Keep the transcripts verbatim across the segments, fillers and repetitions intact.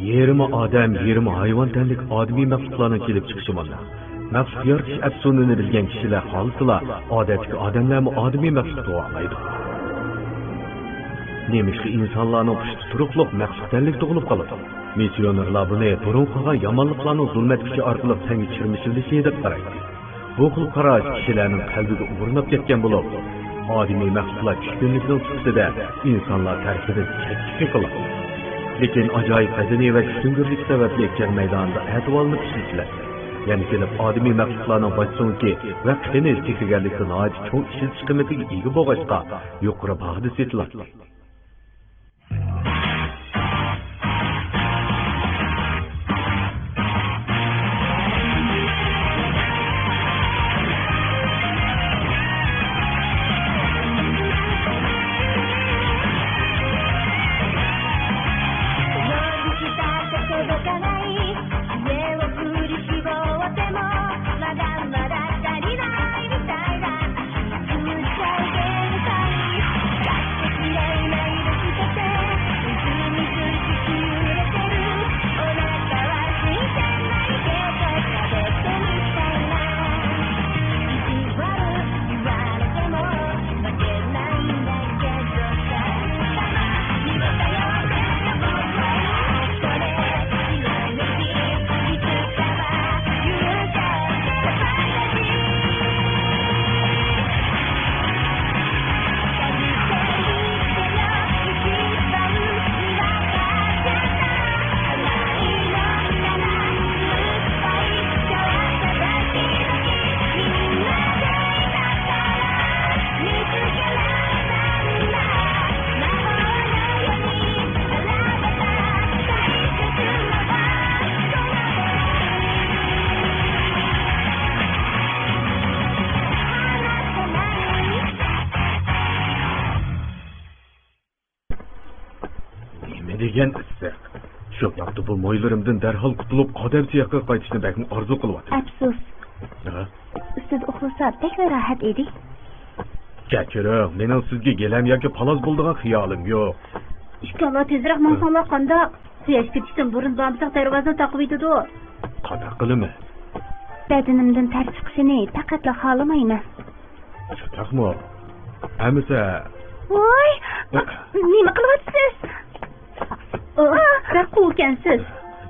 يېرىمى ئادەم، يېرىمى ھايۋان تەنلىك ئادىمىي مەخلۇقلارنىڭ كېلىپ چىقىشى مۇنداق. مەخلۇق يارىتىش ئەپسۇنىنى بىلگەن كىشىلەر خالىسىلا، ئادەتتىكى ئادەملەرمۇ ئادىمىي مەخلۇق تۇغالايدۇ. نېمىشقا ئىنسانلارنىڭ پۇشت-تۇرۇقلۇق مەخلۇق تەنلىك تۇغۇلۇپ قالىدۇ؟ مىسسىيونېرلار بۇنى بۇرۇن قىلغان يامانلىقلارنىڭ زۇلمەت كۈچى ئارقىلىق تەنگە چىرمىشىۋېلىشى دەپ قارايدۇ. بۇ خىل قاراش كىشىلەرنىڭ قەلبىگە ئورناپ كەتكەن بولۇپ، ئادىمىي مەخلۇقلار چۈشكۈنلۈكنىڭ سۈپىتىدە ئىنسانلار تەرىپىدىن چەتكە قېقىلىدۇ. لېكىن ئاجايىپ غەزىنى ۋە چۈشكۈنلۈك سەۋەبلىك جەڭ مەيدانىدا ئەتىۋارلىنىپ ئىشلىتىلەتتى. يەنە كېلىپ ئادىمىي مەخلۇقلارنىڭ باش سۆڭىكى ۋە قېنى چېكىدىگەنلىكتە ناھايىتى چوڭ ئىشلىتىش قىممىتىگە ئىگە بولغاچقا، يۇقىرى باھادا سېتىلاتتى. نېمە دېگەن ئىسسىق! شۇنداقتا بۇ مويلىرىمدىن دەرھال قۇتۇلۇپ، ئادەم سىياقىغا قايتىشنى بەكمۇ ئارزۇ قىلىۋاتىمەن. ئەپسۇس. ھە؟ ئۈستىدە ئۇخلىسا بەكلا راھەت ئىدى. كەچۈرۈڭ، مېنىڭ سىزگە گىلەم ياكى پالاس بولىدىغان خىيالىم يوق. ئىككىڭلار تېزرەك ماڭساڭلار قانداق؟ قۇياش پېتىشتىن بۇرۇن بامساق دەرۋازىنى تاقىۋېتىدۇ. قانداق قىلىمەن؟ بەدىنىمدىن تەر چىقىشىنى پەقەتلا خالىمايمەن. شۇنداقمۇ؟ ئەمىسە. ۋوي! ئە. نېمە قىلىۋاتىسىز؟ ئا، بەك قۇۋكەنسىز.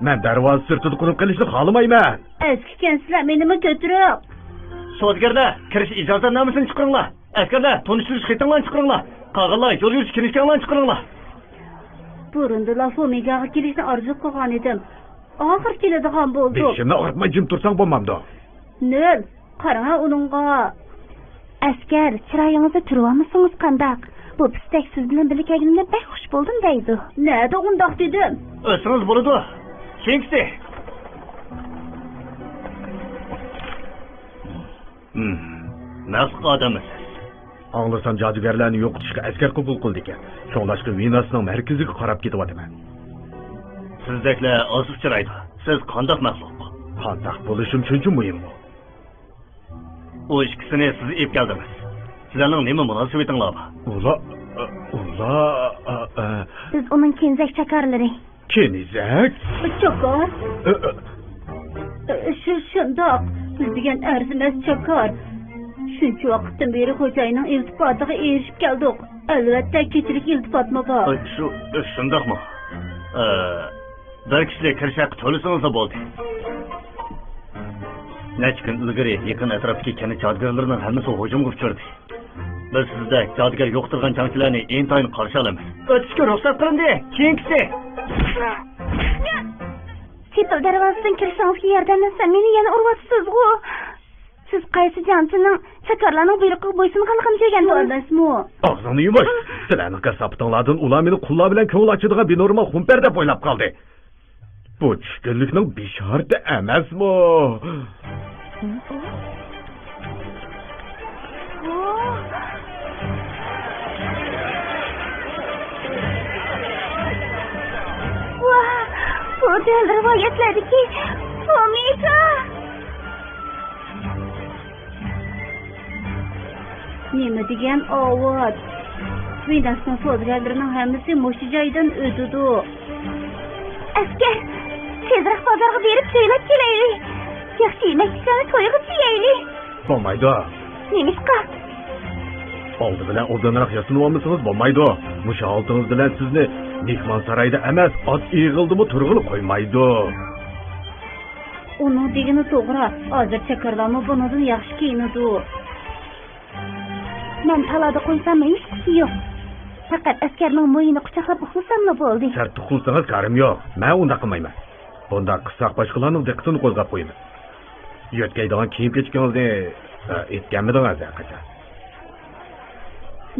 مەن دەرۋازا سىرتىدا قونۇپ قېلىشنى خالىمايمەن. ئەسكىكەنسىلەر، مېنىمۇ كۆتۈرۈڭ. سودىگەرلەر، كىرىش ئىجازەتنامىسىنى چىقىرىڭلار. ئەسكەرلەر، تونۇشتۇرۇش خېتىڭلارنى چىقىرىڭلار. قالغانلار، يول يۈرۈش كىنىشكاڭلارنى چىقىرىڭلار. بۇرۇندىلا فومىگاغا كېلىشنى ئارزۇ قىلغان ئىدىم. ئاخىر كېلىدىغان بولدۇق. بېشىمنى ئاغرىتماي جىم تۇرساڭ بولمامدۇ؟ نۆل. قاراڭ ئۇنىڭغا. ئەسكەر، چىرايىڭىزنى تۈرۈۋالمىسىڭىز قانداق؟ بۇ پىستەك سىز بىلەن بىللە كەلگىنىمدىن بەك خۇش بولدۇم دەيدۇ. نەدە ئۇنداق دېدىم؟ ئۆتسىڭىز بولىدۇ. كېيىنكىسى. ھىم، مەخلۇق ئادەممۇ سىز؟ ئاڭلىسام، جادۇگەرلەرنى يوقىتىشقا ئەسكەر قوبۇل قىلىدىكەن. شۇڭلاشقا ۋېنۇسنىڭ مەركىزىگە قاراپ كېتىۋاتىمەن. سىزدەكلەر ئاز ئۇچرايدۇ. سىز قانداق مەخلۇق؟ قانداق بولۇشۇم شۇنچە مۇھىممۇ؟ ئۇ ئىككىسىنى سىز ئېلىپ كەلدىڭىز. سىلەرنىڭ نېمە مۇناسىۋىتىڭلار بار؟ ئۇلار، ئۇلار، ئە، ئە. بىز ئۇنىڭ كېنىزەك چاكارلىرى. كېنىزەك؟ چاكار؟ ئە، ئە. شۇ، شۇنداق. بىز دېگەن ئەرزىمەس چاكار. شۇنچە ۋاقىتتىن بېرى خوجايىننىڭ ئىلتىپاتىغا ئېرىشىپ كەلدۇق. ئەلۋەتتە، كېچىلىك ئىلتىپاتمۇ بار. ئە، شۇ، شۇنداقمۇ؟ ئە، بىر كىشىلىك كىرىش ھەققى تۆلىسىڭىزلا بولدى. نەچچە كۈن ئىلگىرى يېقىن ئەتراپتىكى كەنت جادۇگەرلىرىنىڭ ھەممىسى ھۇجۇمغا ئۇچرىدى. بىز سىزدەك جادۇگەر يوقىتىدىغان جەڭچىلەرنى ئىنتايىن قارشى ئالىمىز. ئۆتۈشكە رۇخسەت قىلىندى. كېيىنكىسى. سېپىل دەرۋازىسىدىن كىرسىڭىزگە ياردەملەتسەم، مېنى يەنە ئۇرۇۋاتىسىزغۇ؟ سىز قايسى جەڭچىنىڭ چاكارلارنىڭ بۇيرۇقىغا بويسۇنغانلىقىنى بۇ ئۆگەندىڭىز؟ ئەمەسمۇ؟ ئاغزىڭنى يۇمۇش! سىلەرنىڭ كاساپىتىڭلاردىن ئۇلار مېنى قۇللار بىلەن كۆڭۈل ئاچىدىغان بىنورمال خۇمپەر دەپ ئويلاپ قالدى. بۇ چۈشكۈنلۈكنىڭ بېشارىتى ئەمەسمۇ؟ ۋاھ، بۇ دەل رىۋايەتلەردىكى فومىكا! نېمە دېگەن ئاۋات! ۋېنۇسنىڭ سودىگەرلىرىنىڭ ھەممىسى مۇشۇ جايدىن ئۆتىدۇ. ئەسكەر، تېزرەك بازارغا بېرىپ سۆيلەپ كېلەيلى. ياخشى يېمەكلىكلەرنى تويغىچە يەيلى. بولمايدۇ. نېمىشقا؟ ئالدى بىلەن ئوبدانراق ياسىنىۋالمىسىڭىز بولمايدۇ. مۇشۇ ھالىتىڭىز بىلەن سىزنى مېھمانسارايدا ئەمەس، ئات ئېغىلدىمۇ تۇرغىلى قويمايدۇ. ئۇنىڭ دېگىنى توغرا. ھازىر چاكارلارمۇ بۇنىڭدىن ياخشى كىيىنىدۇ. مەن تالادا قويسام ھېچقىسى يوق. پەقەت ئەسكەرنىڭ مويىنى قۇچاقلاپ ئۇخلىساملا بولدى. سەرت ئۇخلىسىڭىز كارىم يوق. مەن ئۇنداق قىلمايمەن. بۇنداق قىلساق باشقىلارنىڭ دىققىتىنى قوزغاپ قويىمىز. يۆتكەيدىغان كىيىم-كېچىكىڭىزنى، ئە، ئېيتكەنمىدىڭىز ھەرقاچان؟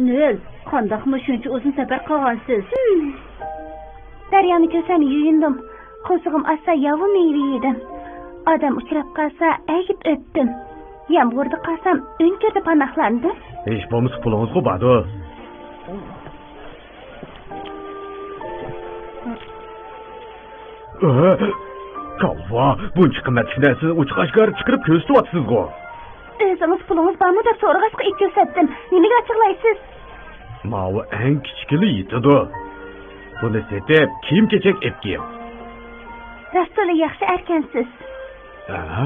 نۆل، قانداقمۇ شۇنچە ئۇزۇن سەپەر قىلغانسىز؟ ھىم. دەريانى كۆرسەم يۇيۇندۇم. قورسىقىم ئاچسا ياۋا مېۋە يېدىم. ئادەم ئۇچراپ قالسا ئەگىپ ئۆپتۈم. يامغۇردا قالسام ئۆڭكۈردە پاناھلاندىم. ھېچ بولمىسا پۇلىڭىزغۇ باردۇ. ئە، كالۋا، بۇنچە قىممەتلىك نەرسىنى ئوچۇق ئاشكارا چىقىرىپ كۆرسىتىۋاتىسىزغۇ. ئۆزىڭىز پۇلىڭىز بارمۇ دەپ سورىغاچقا ئېيتىپ كۆرسەتتىم. نېمىگە ئاچچىقلايسىز؟ ماۋۇ ئەڭ كىچىكىلا يېتىدۇ. بۇنى سېتىپ، كىيىم-كېچەك ئېلىپ كېلىڭ. راستتىنلا ياخشى ئەركەنسىز. ھە؟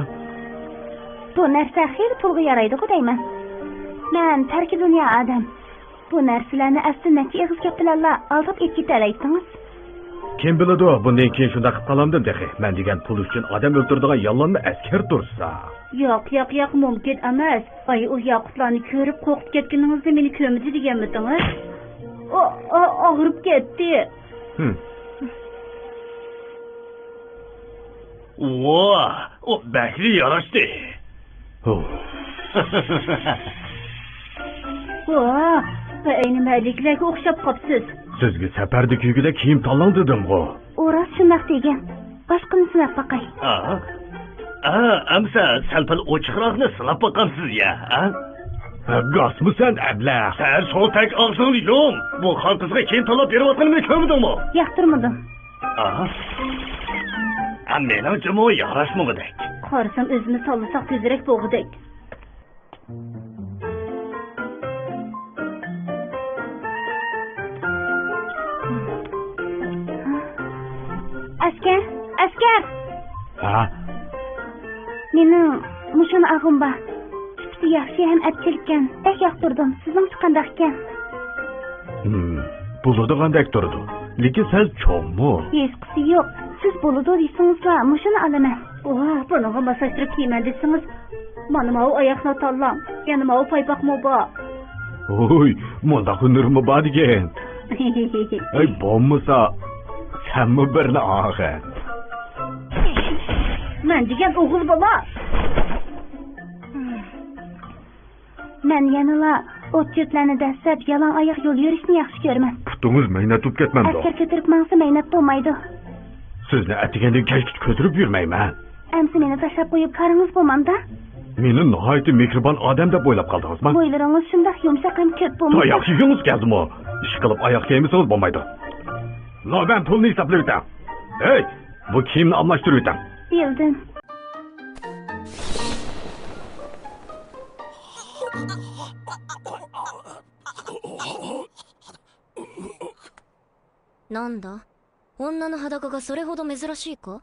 بۇ نەرسە خېلى پۇلغا يارايدىغۇ دەيمەن. مەن تەركى دۇنيا ئادەم. بۇ نەرسىلەرنى ئەسلى نەچچە ئېغىز گەپ بىلەنلا ئالداپ ئېلىپ كېتەلەيتتىڭىز. كىم بىلىدۇ، بۇندىن كېيىن شۇنداق قىلىپ قالامدىم تېخى. مەن دېگەن پۇل ئۈچۈن ئادەم ئۆلتۈرىدىغان ياللانما ئەسكەر تۇرسا. ياق، ياق، ياق، مۇمكىن ئەمەس. ئاي، ئۇ ياقۇتلارنى كۆرۈپ قورقۇپ كەتكىنىڭىزدە مېنى كۆرمىدى دېگەنمىدىڭىز؟ ئۇ، ئۇ ئاغرىپ كەتتى. ھىم. ۋاھ، ئۇ بەكلا ياراشتى. ھۇ. ۋاھ، بەئەينى مەلىكىلەرگە ئوخشاپ قاپسىز. سىزگە سەپەردە كىيگۈدەك كىيىم تاللاڭ دېدىمغۇ. ئۇ راست شۇنداق دېگەن. باشقىنى سىناپ باقاي. ئا؟ ئا، ئەمسە سەل-پەل ئوچۇقراقنى سىناپ باقامسىز يا، ئا؟ ھە، گاسمۇ سەن، ئەبلەخ؟ سەن سولتەك ئاغزىڭنى يۇم. بۇ خان قىزغا كىيىم تاللاپ بېرىۋاتقىنىمنى كۆرمىدىڭمۇ؟ ياقتۇرمىدىم. ئاھا. ھە، مېنىڭچىمۇ ياراشمىغۇدەك. قارىسام ئۆزىمىز تاللىساق تېزرەك بولغۇدەك. ئەسكەر، ئەسكەر! ھە؟ مېنىڭ مۇشۇنى ئالغۇم بار. سۈپىتى ياخشى ھەم ئەپچىلكەن. بەك ياقتۇردۇم. سىزنىڭچە قانداقكەن؟ ھىم، بولىدىغاندەك تۇرىدۇ. لېكىن سەل چوڭمۇ؟ ھېچقىسى يوق. سىز بولىدۇ دېسىڭىزلا، مۇشۇنى ئالىمەن. ۋاھ، بۇنىڭغا ماسلاشتۇرۇپ كىيىمەن دېسىڭىز، مانا ماۋۇ ئاياقنى تاللاڭ. يەنە ماۋۇ پايپاقمۇ بار. ھوي، مۇنداق ھۈنىرىمۇ بار دېگەن. ھەي، بولمىسا، سەنمۇ بىرنى ئاغىن. مەن دېگەن ئوغۇل بالا. مەن يەنىلا ئوت-چۆپلەرنى دەسسەپ، يالاڭ ئاياق يول يۈرۈشنى ياخشى كۆرىمەن. پۇتىڭىز مەينەت بولۇپ كەتمەمدۇ؟ ئەسكەر كۆتۈرۈپ ماڭسا مەينەت بولمايدۇ. سىزنى ئەتىگەندىن كەچكىچە كۆتۈرۈپ يۈرمەيمەن. ئەمسە مېنى تاشلاپ قويۇپ كارىڭىز بولمامدا؟ مېنى ناھايىتى مېھرىبان ئادەم دەپ ئويلاپ قالدىڭىزمۇ؟ مويلىرىڭىز شۇنداق يۇمشاق ھەم كۆپ بولمىسا. تاياق يېگۈڭىز كەلدىمۇ؟ ئىشقىلىپ ئاياغ كىيمىسىڭىز بولمايدۇ. ماۋۇ مەن پۇلنى ھېسابلىۋېتەي. ھەي، بۇ كىيىمنى ئالماشتۇرۇۋېتىڭ. بىلدىم. なんだ？女の裸がそれほど珍しいか？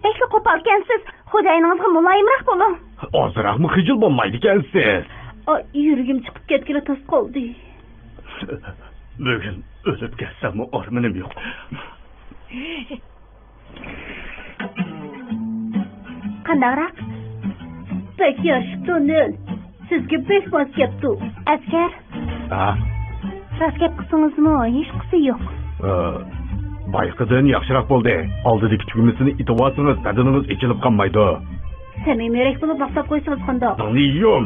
بەكلا قوپالكەنسىز. خوجايىنىڭىزغا مۇلايىمراق بولۇڭ. ئازراقمۇ خىجىل بولمايدىكەنسىز؟ ئاي، يۈرىكىم چىقىپ كەتكىلى تاس قالدى. بۈگۈن ئۆلۈپ كەتسەممۇ ئارمىنىم يوق. قانداقراق؟ بەك يارىشىپتۇ، نۆل. سىزگە بەك ماس كەپتۇ. ئەسكەر. ھە؟ راست گەپ قىلسىڭىزمۇ، ھېچقىسى يوق. ئە، بايىقىدىن ياخشىراق بولدى. ئالدىدىكى تۈگمىسىنى ئېتىۋالسىڭىز، بەدىنىڭىز ئېچىلىپ قالمايدۇ. سەمىمىيرەك بولۇپ ماختاپ قويسىڭىز قانداق؟ دىڭنى يۇم!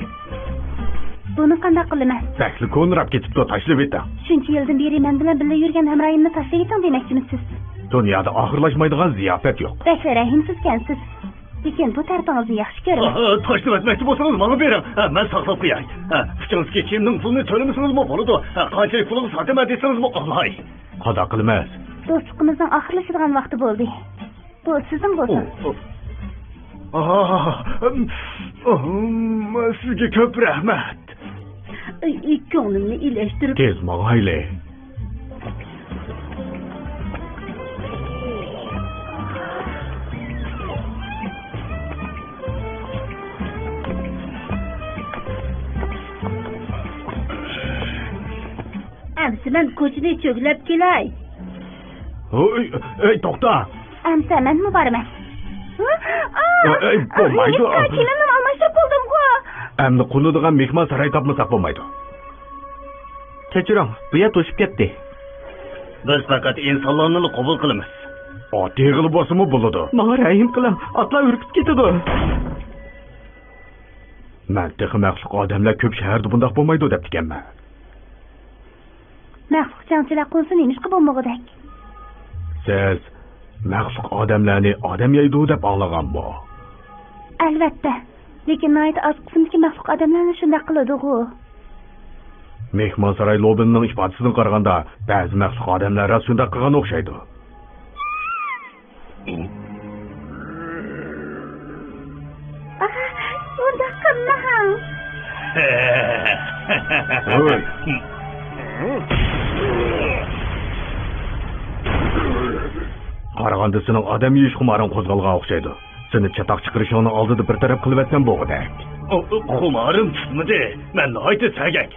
بۇنى قانداق قىلىمەن؟ بەكلا كونىراپ كېتىپتۇ، تاشلىۋېتىڭ. شۇنچە يىلدىن بېرى مەن بىلەن بىللە يۈرگەن ھەمراھىمنى تاشلىۋېتىڭ دېمەكچىمىسىز؟ دۇنيادا ئاخىرلاشمايدىغان زىياپەت يوق. بەكلا رەھىمسىزكەنسىز. لېكىن بۇ تەرىپىڭىزنى ياخشى كۆرىمەن. ئاھ، تاشلىۋەتمەكچى بولسىڭىز، ماڭا بېرىڭ. ھە، مەن ساقلاپ قوياي. ھە، ئۈستىڭىزدىكى كىيىمنىڭ پۇلىنى تۆلىمىسىڭىزمۇ بولىدۇ. ھە، قانچىلىك پۇلىغا ساتىمەن دېسىڭىزمۇ ئالاي. قانداق قىلىمىز؟ دوستلۇقىمىزنىڭ ئاخىرلىشىدىغان ۋاقتى بولدى. بۇ سىزنىڭ بولسۇن. ئۇ، ئۇ. ئاھ، ئىم، ئىم، سىزگە كۆپ رەھمەت. ئەي، كۆڭلۈمنى ئىلەشتۈرۈپ. تېز ماڭايلى. ئەمسە مەن كوچىنى چۆگىلەپ كېلەي. ھوي، ئەي، توختا! ئەمسە مەنمۇ بارىمەن. ئەي، بولمايدۇ. كىيىمىمنى ئالماشتۇرۇپ بولدۇمغۇ. ئەمدى قونىدىغان مېھمانساراي تاپمىساق بولمايدۇ. كەچۈرۈڭ، بۇ يەر توشۇپ كەتتى. بىز پەقەت ئىنسانلارنىلا قوبۇل قىلىمىز. ئات ئېغىلى بولسىمۇ بولىدۇ. ماڭا رەھىم قىلىڭ، ئاتلار ھۈركۈپ كېتىدۇ. مەن تېخى مەخلۇق ئادەملەر كۆپ شەھەردە بۇنداق بولمايدۇ دەپتىكەنمەن. مەخلۇق جەڭچىلەر قونسا نېمىشقا بولمىغۇدەك؟ سىز مەخلۇق ئادەملەرنى ئادەم يەيدۇ دەپ ئاڭلىغانمۇ؟ ئەلۋەتتە. لېكىن ناھايىتى ئاز قىسىمدىكى مەخلۇق ئادەملەرلا شۇنداق قىلىدىغۇ. مېھمانساراي لوبىننىڭ ئىپادىسىدىن قارىغاندا، بەزى مەخلۇق ئادەملەر راست شۇنداق قىلغان ئوخشايدۇ. ئاھ، ئۇنداق قىلماڭ. ھوي. قارىغاندا سېنىڭ ئادەم يېيىش خۇمارىڭ قوزغالغان ئوخشايدۇ. سېنى چاتاق چىقىرىشىڭنىڭ ئالدىدا بىر تەرەپ قىلىۋەتسەم بولغۇدەك. ئۇ، ئۇ، خۇمارىم تۇتمىدى. مەن ناھايىتى سەگەك.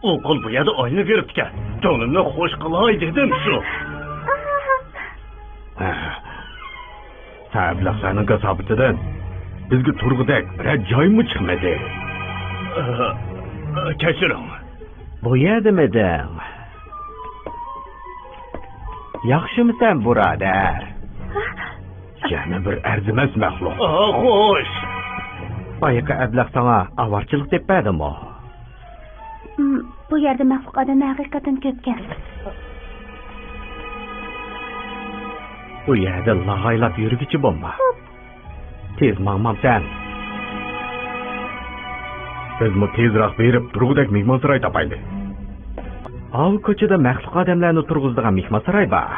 ئۇ قۇل بۇ يەردە ئايلىنىپ يۈرۈپتىكەن. كۆڭلۈمنى خوش قىلاي دېدىم شۇ. ھە. سەن ئەبلەخلەرنىڭ كاساپىتىدىن بىزگە تۇرغۇدەك بىرەر جايمۇ چىقمىدى. ئە، ئە، كەچۈرۈڭ. بۇ يەردىمىدىڭ؟ ياخشىمۇسەن، بۇرادەر؟ يەنە بىر ئەرزىمەس مەخلۇق. ئا، خوش. بايىقى ئەبلەخ ساڭا ئاۋارىچىلىق دەپ بەردىمۇ؟ م، بۇ يەردە مەخلۇق ئادەملەر ھەقىقەتەن كۆپكەن. بۇ يەردە لاغايلاپ يۈرگۈچى بولما. خوپ. تېز ماڭمامسەن؟ بىزمۇ تېزراق بېرىپ تۇرغۇدەك مېھمانساراي تاپايلى. ئاۋۇ كوچىدا مەخلۇق ئادەملەرنى تۇرغۇزىدىغان مېھمانساراي بار.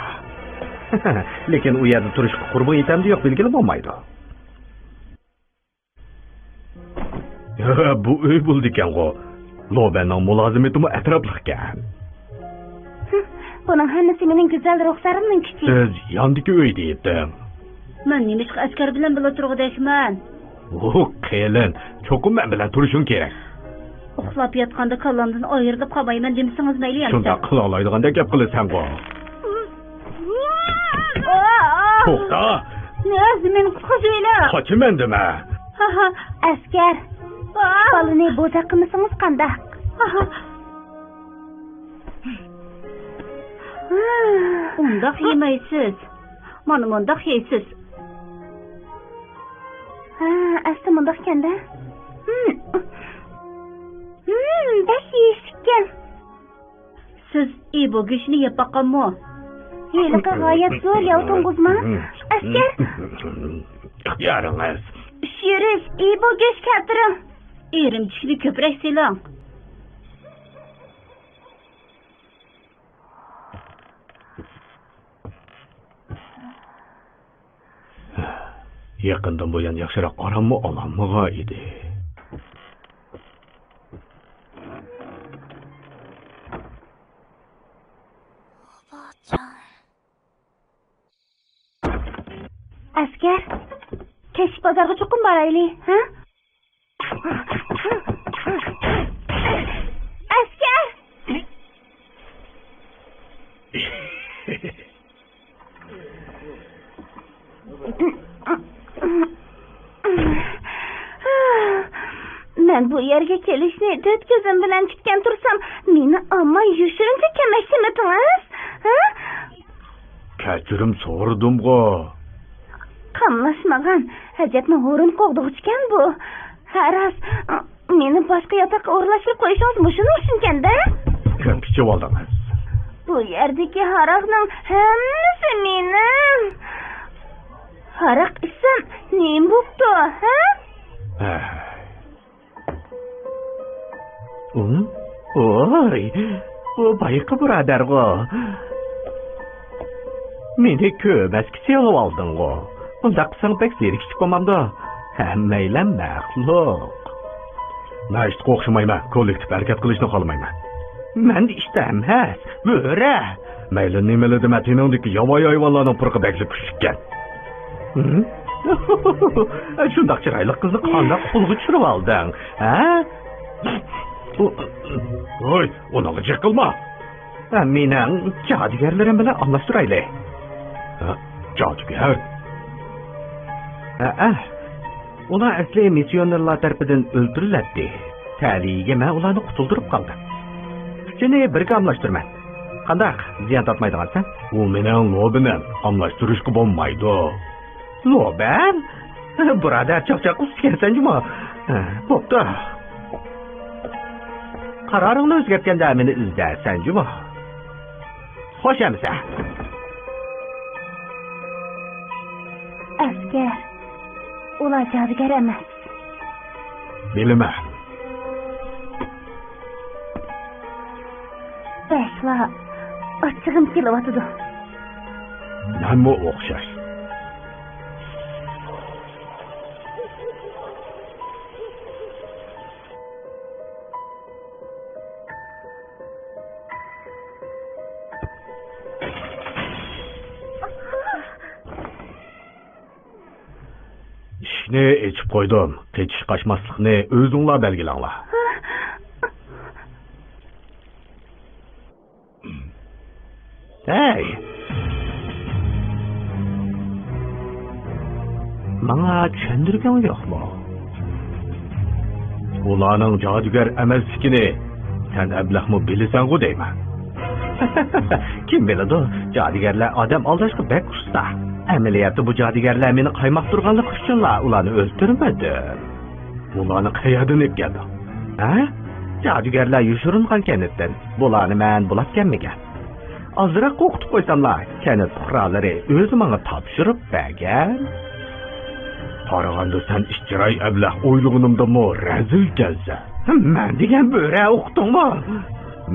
لېكىن ئۇ يەردە تۇرۇشقا قۇربۇڭ يېتەمدۇ يوق بىلگىلى بولمايدۇ. بۇ ئۆي بولىدىكەنغۇ. لوبەننىڭ مۇلازىمىتىمۇ ئەتراپلىقكەن. ھىم، بۇنىڭ ھەممىسى مېنىڭ گۈزەل رۇخسارىمنىڭ كۈچى. سىز ياندىكى ئۆيدە ئېيتىڭ. مەن نېمىشقا ئەسكەر بىلەن بىللە تۇرغۇدەكمەن؟ ئۇ قېلىن، چوقۇم مەن بىلەن تۇرۇشۇڭ كېرەك. ئۇخلاپ ياتقاندا كاللامدىن ئايرىلىپ قالمايمەن دېمىسىڭىز مەيلى ئەمىسە. شۇنداق قىلالايدىغاندەك گەپ قىلىسەنغۇ. توختا! نەزمىن قۇتقۇزۇۋېلىڭ! قاچىمەن دېمە! ھاھا، ئەسكەر! بالىنى بوزەك قىلمىسىڭىز قانداق؟ ھاھا. ئۇنداق يېمەيسىز. مانا مۇنداق يەيسىز. ھا، ئەسلى مۇنداقكەن-دە. ھىم. ھىم، بەك يېيىشلىككەن. سىز ئىبو گۆشىنى يەپ باققانمۇ؟ ھېلىقى غايەت زور ياۋا توڭگۇزما؟ ئەسكەر! ئىختىيارىڭىز. شىرىس، ئىبو گۆش كەلتۈرۈڭ. ئىرىمچىكنى كۆپرەك سېلىڭ. يېقىندىن بۇيان ياخشىراق ئاراممۇ ئالالمىغان ئىدى. ئەسكەر، كەچلىك بازارغا چوقۇم بارايلى، ھە؟ ئەسكەر! مەن بۇ يەرگە كېلىشنى تۆت كۆزۈم بىلەن كۈتكەن تۇرسام، مېنى ئالماي يوشۇرۇنچە كەلمەكچىمىدىڭىز؟ ھە؟ كەچۈرۈم سورىدىمغۇ. قاملاشمىغان، ھاجەتنىڭ ھورۇن قوغدىغۇچىكەن بۇ. ھە، راست. مېنى باشقا ياتاققا ئورۇنلاشتۇرۇپ قويۇشىڭىز مۇشۇنىڭ ئۈچۈنكەن-دە. كۆپ ئىچىۋالدىڭىز. بۇ يەردىكى ھاراقنىڭ ھەممىسى مېنىڭ. ھاراق ئىچسەم نېمە بوپتۇ، ھە؟ ھە. ۋوي، بۇ بايىقى بۇرادەرغۇ. مېنى كۆرمەسكە سېلىۋالدىڭغۇ. بۇنداق قىلساڭ بەك زېرىكىشلىك بولمامدۇ؟ ھەممەيلەن مەخلۇق. مەن ئىتقا ئوخشىمايمەن، كوللېكتىپ ھەرىكەت قىلىشنى خالىمايمەن. مەن ئىت ئەمەس، بۆرە. مەيلى نېمىلا دېمە، تېنىڭدىكى ياۋايى ھايۋانلارنىڭ پۇرىقى بەكلا كۈچلۈككەن. ھىم؟ شۇنداق چىرايلىق قىزنى قانداق قولغا چۈشۈرۈپ ئالدىڭ، ھە؟ ھوي، ئۇنىڭغا جىق قىلما. ھە، مېنىڭ جادۇگەرلىرىم بىلەن ئالماشتۇرايلى. ھە، جادۇگەر؟ ھەئە. ئۇلار ئەسلى مىسسىيونېرلار تەرىپىدىن ئۆلتۈرۈلەتتى. تەلىيىگە مەن ئۇلارنى قۇتۇلدۇرۇپ قالدىم. ئۈچىنى بىرگە ئالماشتۇرىمەن. قانداق، زىيان تارتمايدىغانسەن؟ ئۇ مېنىڭ لوبىنىم، ئالماشتۇرۇشقا بولمايدۇ. لوبەن؟ بۇرادەر، چاقچاق قىلسا ئىكەنسەن جۇمۇ. بوپتۇ. قارارىڭنى ئۆزگەرتكەندە مېنى ئىزدەرسەن جۇمۇ. خوش ئەمىسە. ئەسكەر، ئۇلار جادۇگەر ئەمەس. بىلىمەن. بەشلا، ئاچچىقىم كېلىۋاتىدۇ. مەنمۇ ئوخشاش. ئىشىكنى ئېچىپ قويدۇم. قېچىش-قاچماسلىقنى ئۆزۈڭلار بەلگىلەڭلار. ھەي! ماڭا چۈشەندۈرگۈڭ يوقمۇ؟ ئۇلارنىڭ جادۇگەر ئەمەسلىكىنى سەن ئەبلەخمۇ بىلىسەنغۇ دەيمەن. كىم بىلىدۇ، جادۇگەرلەر ئادەم ئالداشقا بەك ئۇستا. ئەمەلىيەتتە بۇ جادۇگەرلەر مېنى قايماقتۇرغانلىقى ئۈچۈنلا ئۇلارنى ئۆلتۈرمىدىم. بۇلارنى قەيەردىن ئېلىپ كەلدىڭ؟ ھە؟ جادۇگەرلەر يوشۇرۇنغان كەنتتىن. بۇلارنى مەن بۇلاپ كەلمىگەن. ئازراق قورقۇتۇپ قويساملا، كەنت پۇقرالىرى ئۆزى ماڭا تاپشۇرۇپ بەرگەن. قارىغاندا سەن ئىچ چىراي ئەبلەخ، ئويلىغىنىمدىنمۇ رەزىلكەنسەن. مەن دېگەن بۆرە، ئۇقتۇڭمۇ؟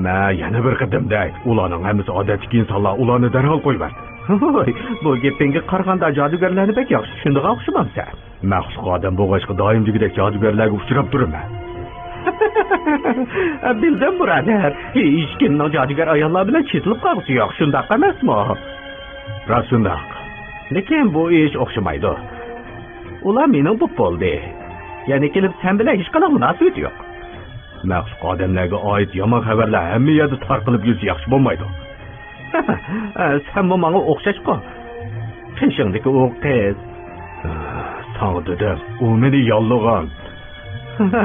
مەن يەنە بىر قېتىم دەي، ئۇلارنىڭ ھەممىسى ئادەتتىكى ئىنسانلار، ئۇلارنى دەرھال قويۇبەر. ھوي، بۇ گېپىڭگە قارىغاندا جادۇگەرلەرنى بەك ياخشى چۈشىنىدىغان ئوخشىمامسەن؟ مەخلۇق ئادەم بولغاچقا دائىم دېگۈدەك جادۇگەرلەرگە ئۇچراپ تۇرىمەن. بىلدىم، بۇرادەر. ھېچكىمنىڭ جادۇگەر ئاياللار بىلەن چېتىلىپ قالغۇسى يوق، شۇنداق ئەمەسمۇ؟ راست شۇنداق. لېكىن بۇ ئىش ئوخشىمايدۇ. ئۇلار مېنىڭ بوپ بولدى. يەنە كېلىپ سەن بىلەن ھېچقانداق مۇناسىۋىتى يوق. مەخلۇق ئادەملەرگە ئائىت يامان خەۋەرلەر ھەممە يەردە تارقىلىپ يۈرسە ياخشى بولمايدۇ. سەنمۇ ماڭا ئوخشاشقۇ. قېشىڭدىكى ئۇ قىز. ساڭا دېدىم، ئۇ مېنى ياللىغان.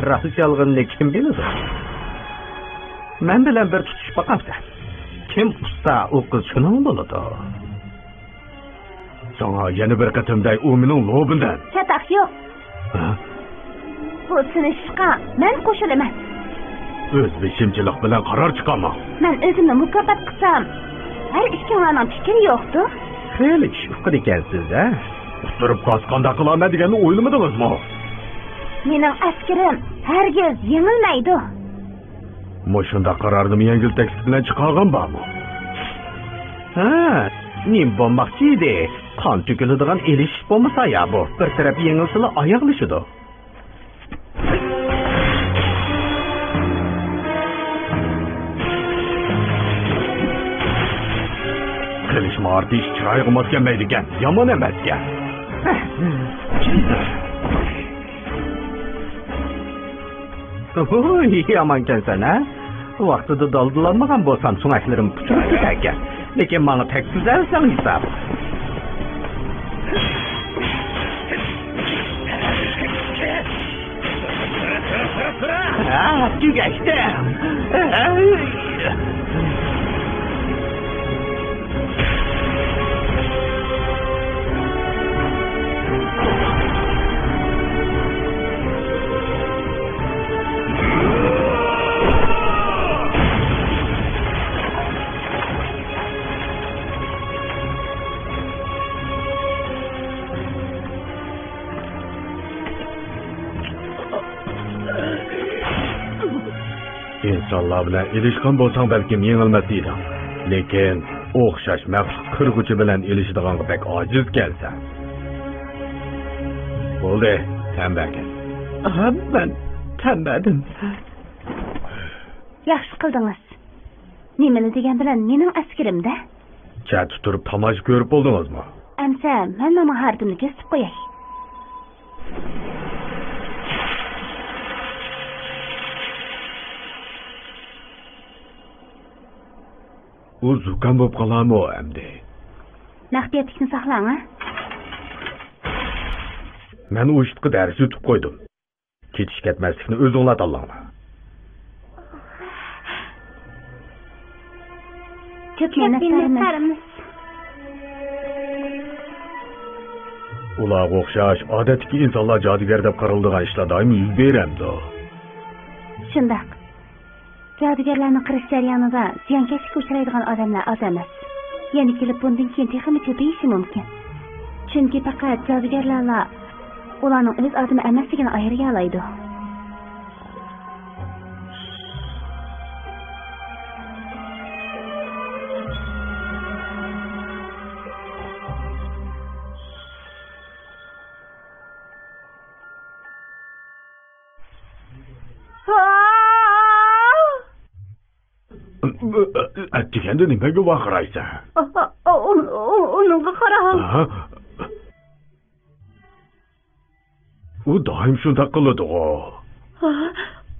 راست يالغىنىنى كىم بىلىدۇ؟ مەن بىلەن بىر تۇتۇشۇپ باقامسەن؟ كىم ئۇستا، ئۇ قىز شۇنىڭ بولىدۇ. ساڭا يەنە بىر قېتىم دەي، ئۇ مېنىڭ لوبىنىم. چاتاق يوق. ھە؟ بۇ سىنىشىشقا مەن قوشۇلىمەن. ئۆزبېشىمچىلىق بىلەن قارار چىقارماڭ. مەن ئۆزۈمنى مۇكاپات قىلسام، ھەر ئىككىڭلارنىڭ پىكرى يوقتۇ. خېلى ئىش ئۇقىدىكەنسىز، ھە؟ قۇتۇلۇپ قالسا قانداق قىلارمەن دېگەننى ئويلىمىدىڭىزمۇ؟ مېنىڭ ئەسكىرىم ھەرگىز يېڭىلمەيدۇ. مۇشۇنداق قارارنىمۇ يەڭگىل تەكلىپ بىلەن چىقارغان بارمۇ؟ ھە، نېمە بولماقچى ئىدى؟ قان تۆكۈلىدىغان ئېلىشىش بولمىسا يا بۇ. بىر تەرەپ يېڭىلسىلا ئاياغلىشىدۇ. قىلىچ ماھارىتى ئىش چىرايىغا ماس كەلمەيدىكەن، يامان ئەمەسكەن. ھوي، يامانكەنسەن ھە؟ ۋاقتىدا دالدىلانمىغان بولسام سۆڭەكلىرىم پۇچۇلۇپ كېتەركەن. لېكىن ماڭا تەگكۈزە ئەلسەڭ ھېساب. ھە، تۈگەشتىم. ئىنسانلار بىلەن ئېلىشقان بولساڭ، بەلكىم يېڭىلمەس ئىدىڭ. لېكىن ئوخشاش مەخلۇق قىرغۇچى بىلەن ئېلىشىدىغانغا بەك ئاجىزكەنسەن. بولدى، تەن بەرگەن. ھە، مەن تەن بەردىم. ياخشى قىلدىڭىز. نېمىنى دېگەن بىلەن مېنىڭ ئەسكىرىم-دە. چەتتە تۇرۇپ تاماشا كۆرۈپ بولدىڭىزمۇ؟ ئەمسە مەنمۇ ماھارىتىمنى كۆرسىتىپ قوياي. ئۇ زۇكام بولۇپ قالارمۇ ئەمدى؟ مەخپىيەتلىكنى ساقلاڭ، ھە؟ مەن ئۇ ئىتقا دەرس ئۆتۈپ قويدۇم. كېتىش-كەتمەسلىكنى ئۆزۈڭلار تاللاڭلار. كۆپ مىننەتدارمىز. ئۇلارغا ئوخشاش ئادەتتىكى ئىنسانلار جادۇگەر دەپ قارىلىدىغان ئىشلار دائىم يۈز بېرەمدۇ؟ شۇنداق. جادۇگەرلەرنى قىرىش جەريانىدا زىيانكەشلىككە ئۇچرايدىغان ئادەملەر ئاز ئەمەس. يەنە كېلىپ بۇندىن كېيىن تېخىمۇ كۆپىيىشى مۇمكىن. چۈنكى پەقەت جادۇگەرلەرلا ئۇلارنىڭ ئۆز ئادىمى ئەمەسلىكىنى ئايرىيالايدۇ. ئەتىگەندە نېمىگە ۋارقىرايسەن؟ ئۇنىڭغا قارا. ھە؟ ئۇ دائىم شۇنداق قىلىدىغۇ.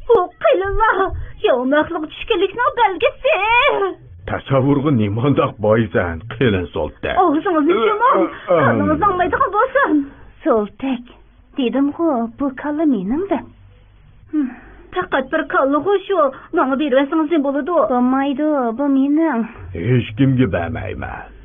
بۇ قېلىنلار ياۋا مەخلۇق چۈشكۈنلۈكنىڭ بەلگىسى. تەسەۋۋۇرغا نېمانداق بايسەن، قېلىن سولتەك. ئاغزىڭىزنى يۇمۇڭ، قانىڭىز ئاڭمايدىغان بولسۇن. سولتەك، دېدىمغۇ، بۇ كاللا مېنىڭ دەپ. ھىم. پەقەت بىر كاللىغۇ شۇ، ماڭا بېرىۋەتسىڭىز نېمە بولىدۇ؟ بولمايدۇ، بۇ مېنىڭ. ھېچكىمگە بەرمەيمەن.